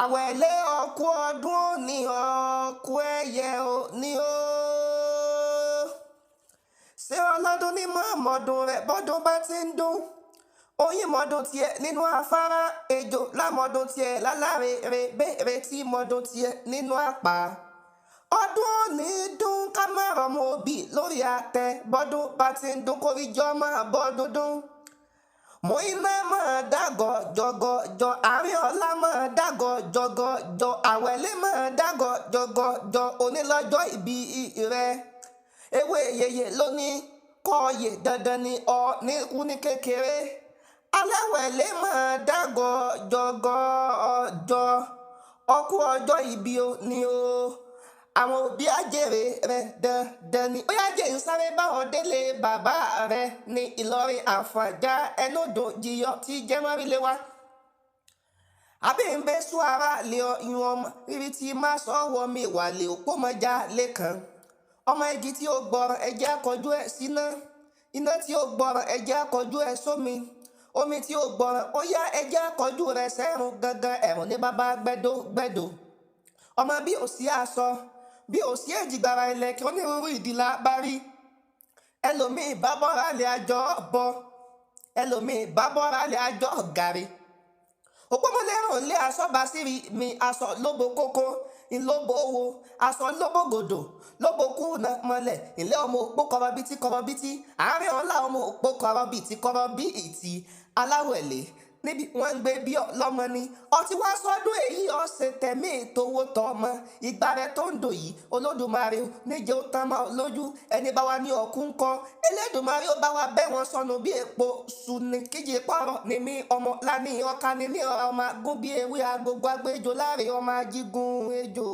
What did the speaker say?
Àwẹ̀lé, ọkú ọdún òní, ọkú ẹ̀yẹ òní o. Ṣé ọlọ́dún ní mọ̀ọ́mọ́dún rẹ̀ bọ́dún bá ti ń dún? Oyin mọ́dún tiẹ̀ nínú afárá, ejò lámọ́dún tiẹ̀ láláre rè béèrè tí mọ́dún tiẹ̀ nínú àpá. Ọdún òní dún ká má rọmọ òbí lórí àtẹ, bọ́dún bá ti ń dún kóríjọ́ máa bọ́dún dún. Mọ̀iná máa dàgọ̀ jọgọjọ, àárín ọ̀la máa dàgọ̀ jọgọjọ, àwẹ̀lé máa dàgọ̀ jọgọjọ, onílọ́jọ́ ìbí rẹ̀. Ewé yeye lónìí kọ́ọ̀yè, dandan ni ọ ní kú ní kékeré. Aláwẹ̀lé máa dàgọ̀ jọgọjọ, ọkú ọjọ́ ìbí o ní o. Àwọn òbí àjèrè rẹ̀ dandan ni. Ó yá, jẹ́ ń sáré báwọn délé bàbá rẹ̀ ní Ìlọrin Àfọ̀njá, ẹnudùn jiyọ tí jẹ́mọ́rílé wa. Àbí ń bẹ́ sún ara lé ọ ìwọ̀n ọmọ rírí tí má sọ wọ mi wà lè òpómọjá lẹ́kàn. Ọmọ igi tí ó gbọ́ràn, ẹjẹ́ akọjú ẹ̀ síná. Iná tí ó gbọ́ràn, ẹjẹ́ akọjú ẹ̀ sómi. Omi tí ó gbọ́ràn, ó yá, ẹjẹ́ akọjú rẹ̀ sẹ́rùn gangan, ẹ̀rùn ní bàbá gbẹ́dó gbẹ́dó. Ọmọ bí ò sí aṣọ, bí ò sí èjìgbara ilẹ̀ kí onírúurú ìdílà bá rí. Ẹlòmíì bá bọ́ra lé àjọ bọ, ẹlòmíì bá bọ́ra lé àjọ gàrí. Òpómọlérò lé aṣọ bá sírí mi, aṣọ lóbo kókó ńlọbọ owó, aṣọ lóbò gòdò lóbò kú náà mọlẹ̀. Ilé ọmọ òpó kọrọbìtì kọrọbìtì, àárín ọlá ọmọ òpó kọrọbìtì kọrọbìtì. Aláwẹ̀lé níbi wọ́n ń gbé bí ọlọ́mọ ni ọtí wá sọ́dún èyí, ọ̀sẹ̀ tẹ̀mí ìtòwó tọmọ ìgbà rẹ tó ń dò yìí. Olódùmarè níjẹ́ ó tán mọ́ lójú. Ẹni bá wa ní ọkùn kọ́, Elédùmarè ó bá wa bẹ́ wọn sọnù bí èpo sùnì kíjì pọ̀rọ̀ ní mí. Ọmọ lání ọ̀ka ní mí, ọmọ agún bí ewé agogo agbẹjọ láre, ọmọ ajígun ejò.